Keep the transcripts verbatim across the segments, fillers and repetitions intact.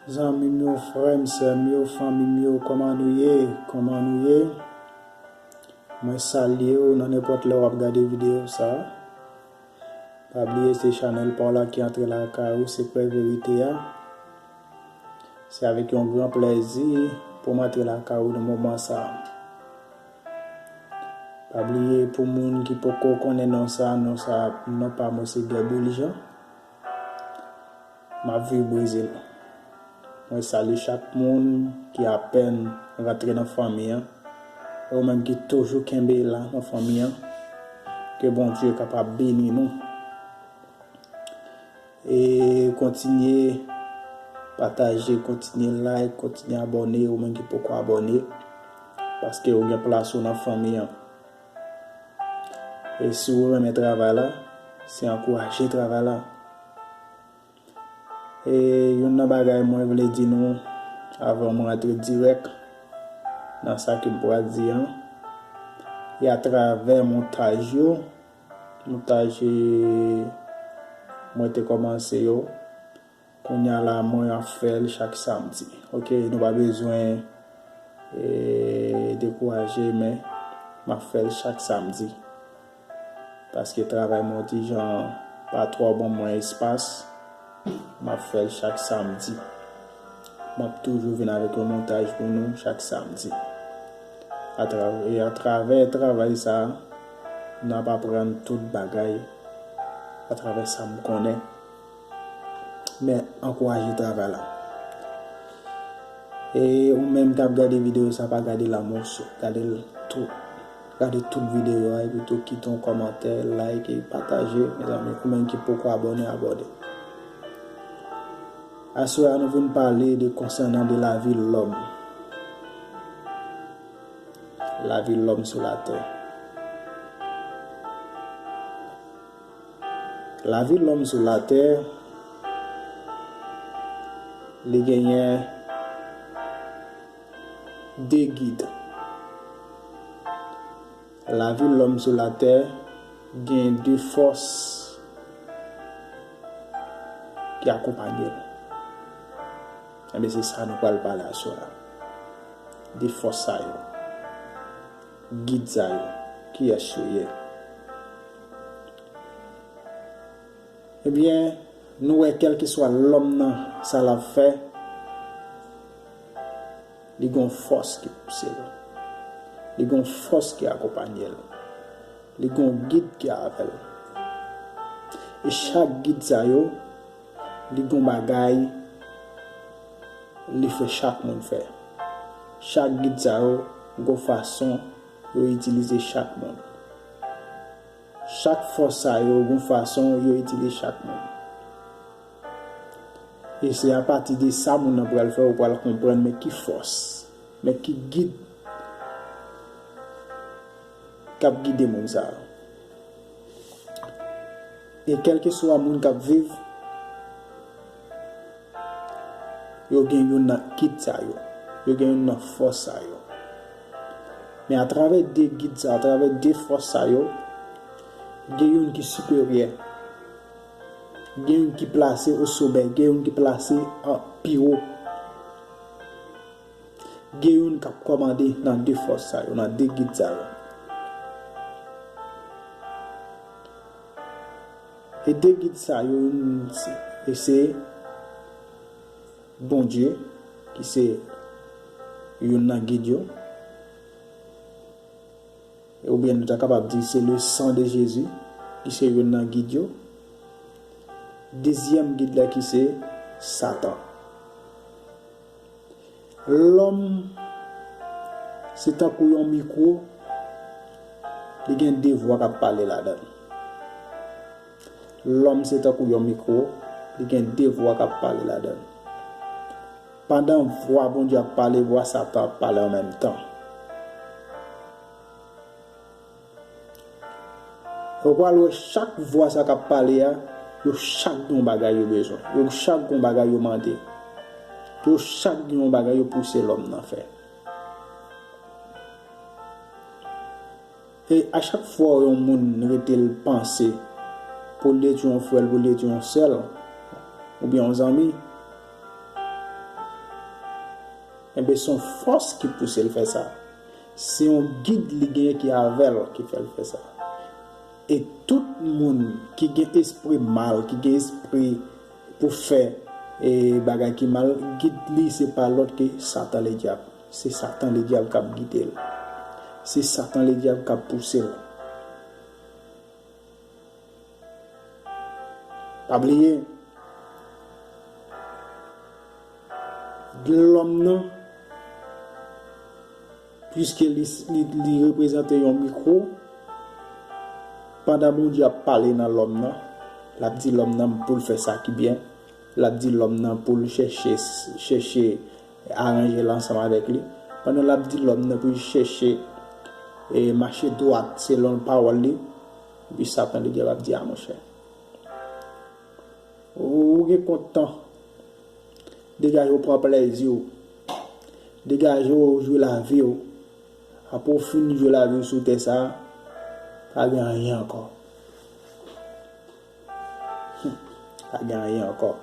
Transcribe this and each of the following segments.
Zanmi m yo, frè m, sè m yo, fanmi m yo, kòman nou ye? Kòman nou ye? Mwen salye w nan nenpòt lè w ap gade videyo sa a. Pa bliye se chanèl pa w la ki antre lakay ou, Sekrè Verite a. Se avèk yon gran plèzi pou m antre lakay ou nan moman sa a. Pa bliye pou moun ki poko konnen non sa a, non sa a, non pa mwen se Guy Bouljean. M ap viv Brezil. Mwen salye chak moun ki apèn rantre nan fanmi an. E ou menm ki toujou kenbe la nan fanmi an. Ke Bondye kapab beni nou. E kontinye pataje, kontinye like, kontinye abòne, ou menm ki poko abòne. Paske ou gen plas ou nan fanmi an. E si ou renmen travay la, se ankouraje travay la. E youn nan bagay mwen vle di nou, avan mwen rantre dirèk nan sa ke m pral di an, e atravè montaj yo, montaj mwen te kòmanse yo, kounye a la mwen ap fè l chak samdi. Oke, nou pa bezwen e, dekouraje, men m ap fè l chak samdi. Paske travay mwen ti jan pa twò ban mwen espas, m ap fè l chak samdi. M ap toujou vin avèk yon montaj pou nou chak samdi. Atrav-, e atravè travay sa a, n ap aprann tout bagay atravè sa m konnen. Men ankouraje travay la. E ou menm k ap gade videyo sa, pa gade l an moso. Gade l tou. Gade tout videyo a, epi tou kite yon kòmantè, like e pataje, mezanmi. Ou menm ki poko abòne, abòne. Aswè a, nou vin pale de konsènan de lavi lòm. Lavi lòm sou latè. Lavi lòm sou latè, li genyen de gid. Lavi lòm sou latè gen de fòs ki akonpanye l. Enben, se sa nou pral pale aswè a. De fòs sa yo. Gid sa yo. Kiyès yo ye? Ebyen, nou wè kèlkeswa lòm nan, sa l ap fè, li gon fòs ki pouse l. Li gon fòs ki akonpanye l. Li gon gid ki avè l. E chak gid sa yo, li gon bagay li fè chak moun fè. Chak gid sa yo, gon fason yo itilize chak moun. Chak fòs sa yo, gon fason yo itilize chak moun. E se apati de sa moun nan pral fè, ou pral konprann men ki fòs, men ki gid k ap gide moun sa yo. E kèlkeswa moun k ap viv, yo gen youn nan gid sa yo. Yo gen youn nan fòs sa yo. Men atravè de gid sa, atravè de fòs sa yo, gen youn ki siperyè. Gen youn ki plase o somè, gen youn ki plase an pi wo. Gen youn k ap kòmande nan de fòs sa yo, nan de gid sa yo. E de gid sa yo, youn se, e se Bondye, ki se youn nan gid yo. Oubyen nou ta kapab di se le sang de Jésus, ki se youn nan gid yo. Dezyèm gid la ki se Satan. Lòm, se tankou yon mikwo, li gen de vwa k ap pale ladan l. Lòm se tankou yon mikwo, li gen de vwa k ap pale ladan l. Pandan vwa Bondye ap pale, vwa Satan ap pale an menm tan. Ou pral wè chak vwa sa k ap pale a, yo chak gen yon bagay yo bezwen. Yo chak gen yon bagay yo mande. Yo chak gen yon bagay yo pouse lòm nan fè. E a chak fwa yon moun rete l panse pou l detwi yon frè l, pou l detwi yon sè l, oubyen yon zanmi, Enben, se yon fòs ki pouse l fè sa. Se yon gid li genyen ki avè l ki fè l fè sa. E tout moun ki gen espri mal, ki gen espri pou fè e bagay ki mal, gid li se pa lòt ke Satan Ledyab. Se Satan Ledyab k ap gide l. Se Satan Ledyab k ap pouse l. Pa bliye, lòm nan, piske li, li, li reprezante yon mikwo, pandan Bondye ap pale nan lòm nan, l ap di lòm nan pou l fè sa ki byen, l ap di lòm nan pou l chèche, chèche aranje l ansanm avèk li. Pandan l ap di lòm nan pou l chèche e mache dwat selon pawòl li, epi Satan Ledyab ap di, a monchè, ou, ou gen kont tan. Degaje w pran plèzi w. Degaje w jwi lavi w. Apre w fin jwi lavi w sou tè sa a, pa gen anyen ankò. Hmm. Pa gen anyen ankò.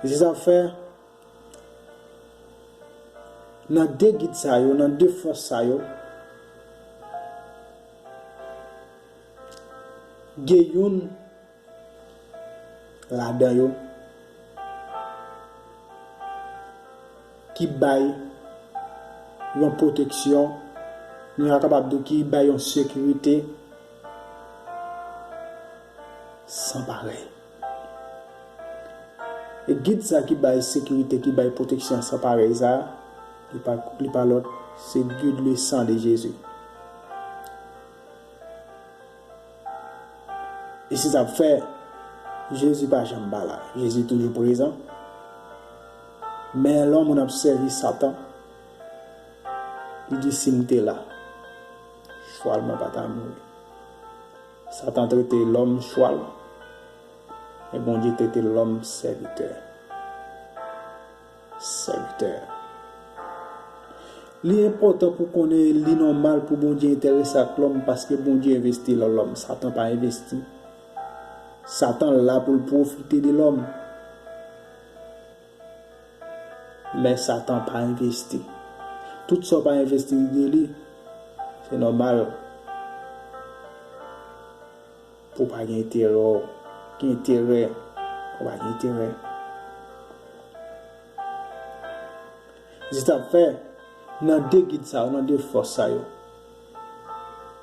E se sa k fè, nan de gid sa yo, nan de fòs sa yo, gen youn ladan yo ki bay yon pwoteksyon, nou ta kapab di ki bay yon sekirite san parèy. E gid sa ki bay sekirite, ki bay pwoteksyon san parèy sa, li pa, li pa lòt, se gid le sang de Jésus. E se sa k fè, Jezi pa janm pa la. Jezi toujou prezan. Men lè yon moun ap sèvi Satan, li di, "Si m te la, chwal mwen pa ta mouri." Satan trete lòm chwal, men Bondye trete lòm sèvitè. Sèvitè. Li enpòtan pou konnen li nòmal pou Bondye enterese ak lòm, paske Bondye envesti nan lòm. Satan pa envesti. Satan la pou l pwofite de lòm. Men Satan pa envesti. Tout sa w pa envesti de li, se nòmal pou w pa gen enterè, gen enterè, pou w pa gen enterè. Se sa k fè, nan de gid sa yo, nan de fòs sa yo,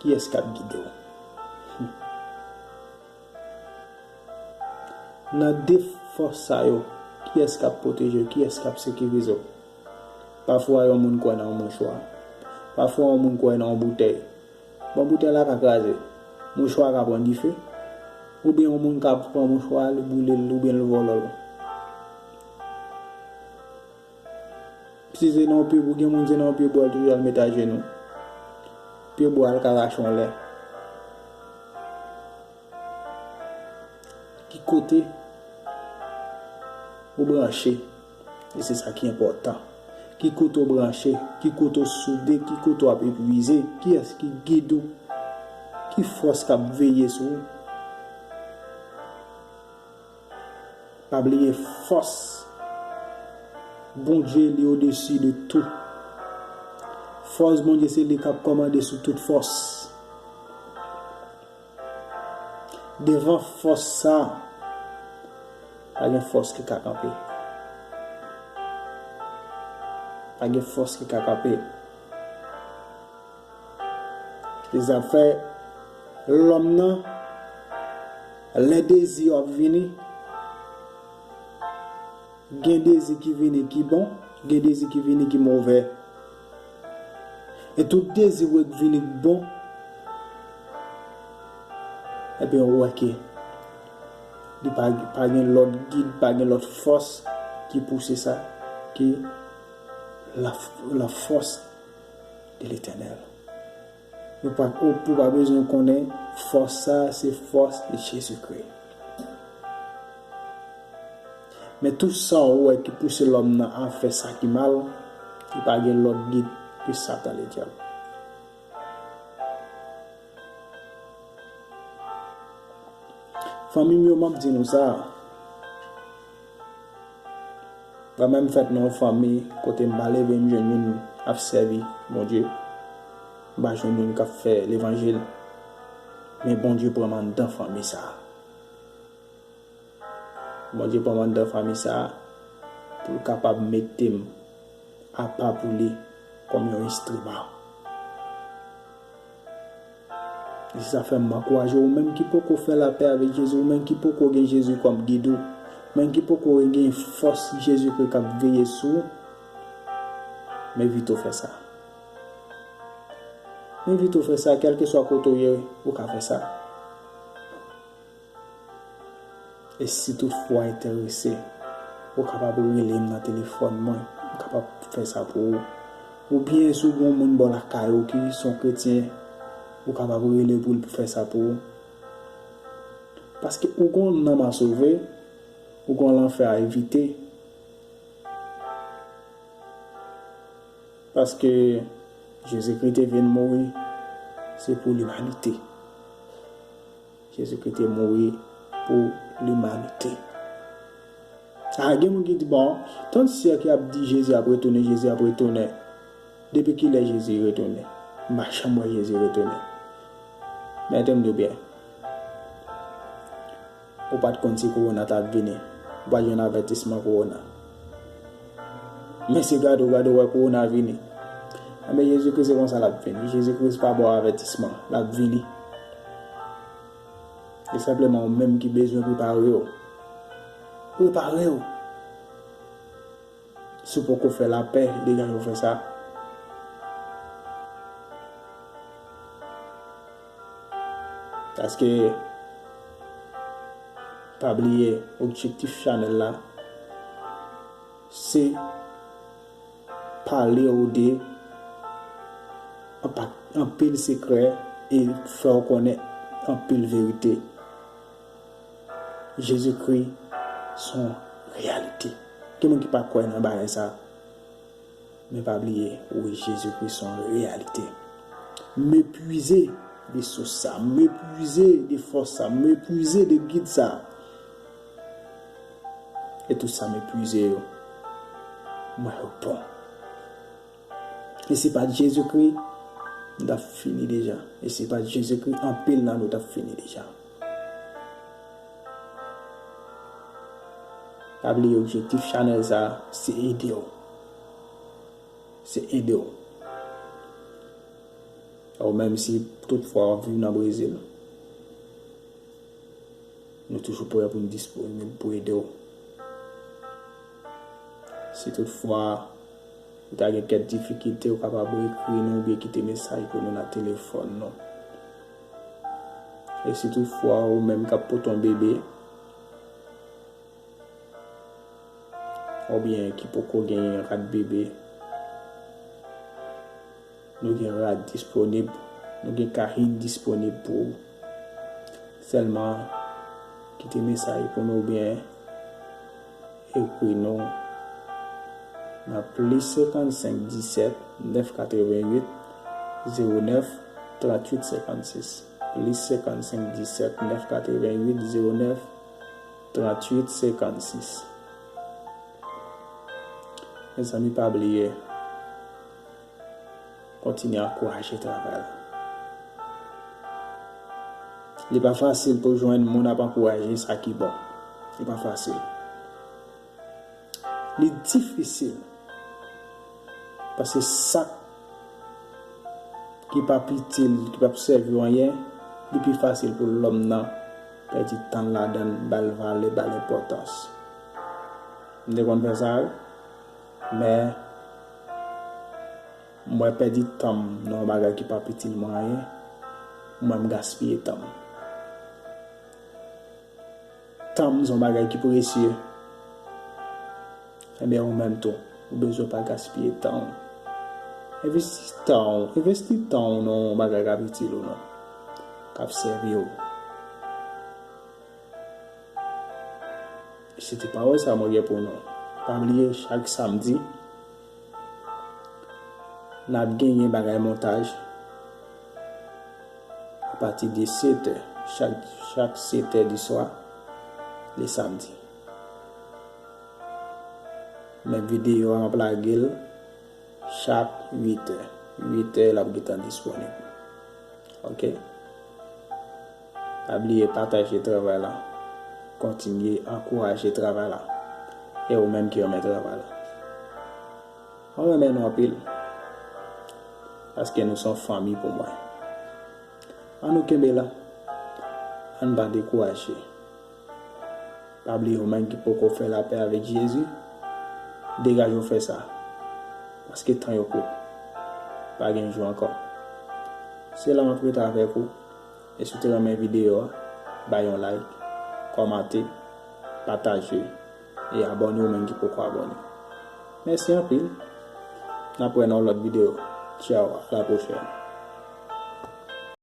kiyès k ap gide w? Nan de fòs sa yo, kiyès k ap pwoteje w? Kiyès k ap sekirize w? Pafwa, yon moun kwè nan yon mouchwa. Pafwa, yon moun kwè nan yon boutèy. Bon, boutèy la ka kraze. Mouchwa ka pran dife. Oubyen yon moun ka pran mouchwa, li boule l, oubyen l vòlò l. Si se nan yon pye, gen moun se nan yon pye bwa l toujou al met ajenou. Pye bwa l ka rache yon lè. Ki kote ou branche? E se sa ki enpòtan. Ki kote w branche? Ki kote w soude? Ki kote w ap epuize? Kiyès ki gide w? Ki fòs k ap veye sou ou? Pa bliye fòs Bondye li odesi de tout. Fòs Bondye se li k ap kòmande sou tout fòs. Devan fòs sa, pa gen fòs ki ka kanpe. Pa gen fòs ki ka kanpe. Se sa k fè lòm nan, lè dezi yo ap vini, gen dezi ki vini ki bon, gen dezi ki vini ki movè. E tout dezi w wè k vini k bon, ebyen, ou wè ke li pa, pa gen lòt gid, pa gen lòt fòs ki pouse sa, ke la, la fòs de Letènèl. Ou pa, ou, ou pa bezwen konnen fòs sa, se fòs de Jezikri. Men tout sa ou wè ki pouse lòm nan a fè sa ki mal, li pa gen lòt gid ke Satan Ledyab. Fanmi m yo, m ap di nou sa. Mwen menm fèt nan yon fanmi kote m pa leve m jwenn youn ap sèvi Bondye. M pa jwenn youn k ap fè levanjil. Men Bondye pran m anndan fanmi sa a. Bondye pran m anndan fanmi sa a pou l kapab mete m apa pou li kòm yon enstriman. E se sa fè m ankouraje w, ou menm ki poko fè lapè avèk Jezi, ou menm ki poko gen Jezi kòm gid ou, ou menm ki poko gen fòs Jezikri k ap veye sou ou, m envite w fè sa. M envite w fè sa, kèlkeswa kote w ye, ou ka fè sa. E si toutfwa w enterese, ou kapab rele m nan telefòn mwen, m kapab fè sa pou ou. Oubyen si w gen yon moun bò lakay ou ki se yon kretyen, ou kapab rele pou l fè sa pou ou. Paske ou gen yon nanm a sove, ou gen yon lanfè a evite. Paske Jezikri te vin mouri, se pou limanite. Jezikri te mouri pou limanite. A, gen moun ki di, "Bon, tant syèk y ap di Jezi ap retounen, Jezi ap retounen. Depi kilè Jezi retounen?" M pa janm wè Jezi retounen. Men tande m di w byen. Ou pa t konn si kowona t ap vini. Ou pa t jwenn avètisman kowona. Men se gade w, gade w wè kowona vini. Enben, Jezikri se konsa l ap vini. Jezikri pa ba w avètisman. L ap vini. E senpleman ou menm ki bezwen prepare w. Prepare w. Si w poko fè lapè, degaje w fè sa. Paske, pa bliye, objektif chanèl la, se pale w de anpa-, anpil sekrè e fè w konnen anpil verite. Jezikri se yon reyalite. Gen moun ki pa kwè nan bagay sa. Men pa bliye, wi, Jezikri se yon reyalite. M epuize de sous sa, m epuize de fòs sa, m epuize de gid sa. E tout sa m epuize yo, m wè yo bon. E si pa t Jezikri, nou t ap fini deja. E si pa t Jezikri, anpil nan nou t ap fini deja. Pa bliye objektif chanèl sa a, se ede w. Se ede w. Ou menm si toutfwa w ap viv nan Brezil, nou toujou prè pou n disponib pou ede w. Si toutfwa ou ta gen kèk difikilte, ou kapab ekri nou oubyen kite mesaj pou nou nan telefòn nou. E si toutfwa ou menm k ap pote yon bebe, oubyen ki poko genyen rad bebe, nou gen rad disponib, nou gen kahin disponib pou ou. Sèlman kite mesaj pou nou oubyen ekri nou nan plis senkannsenk disèt nèf katreventuit zewo nèf tranntuit senkannsis. Plis senkannsenk disèt nèf katreventuit zewo nèf tranntuit senkannsis. Mezanmi, pa bliye, kontinye ankouraje travay la. Li pa fasil pou jwenn moun ap ankouraje sa ki bon. Li pa fasil. Li difisil. Paske sa ki p ap itil, ki p ap sèvi w anyen, li pi fasil pou lòm nan pèdi tan l ladan l, ba l valè, ba l enpòtans. M te konn fè sa, wi. Men, m wè pèdi tan m nan yon bagay ki p ap itil mwen anyen, m wè m gaspiye tan m. Tan m se yon bagay ki presye. Ebyen, ou menm tou, ou bezwen pa gaspiye tan w. Envesti tan w, envesti tan w nan yon bagay k ap itil ou, non, k ap sèvi w. Se te pawòl sa mwen gen pou nou. Pa bliye, chak samdi, n ap genyen bagay montaj apati de sèt è, chak, chak sèt è di swa, le samdi. Men videyo a, m ap lage l chak uit è. Uit è, l ap gentan disponib. Ok? Pa bliye pataje travay la. Kontinye ankouraje travay la. E ou menm ki renmen travay la. Mwen renmen nou anpil. Paske nou se yon fanmi pou mwen. Ann nou kenbe la. Ann pa dekouraje. Pa bliye ou menm ki poko fè lapè avèk Jezi, degaje w fè sa. Paske tan yo kout. Pa gen jou ankò. Se la m ap rete avèk ou. E si w te renmen videyo a, bay yon like, kòmante, pataje, e abòne ou menm ki poko abòne. Mèsi anpil. N ap wè nan yon lòt videyo. Tchaw, a la pwochèn.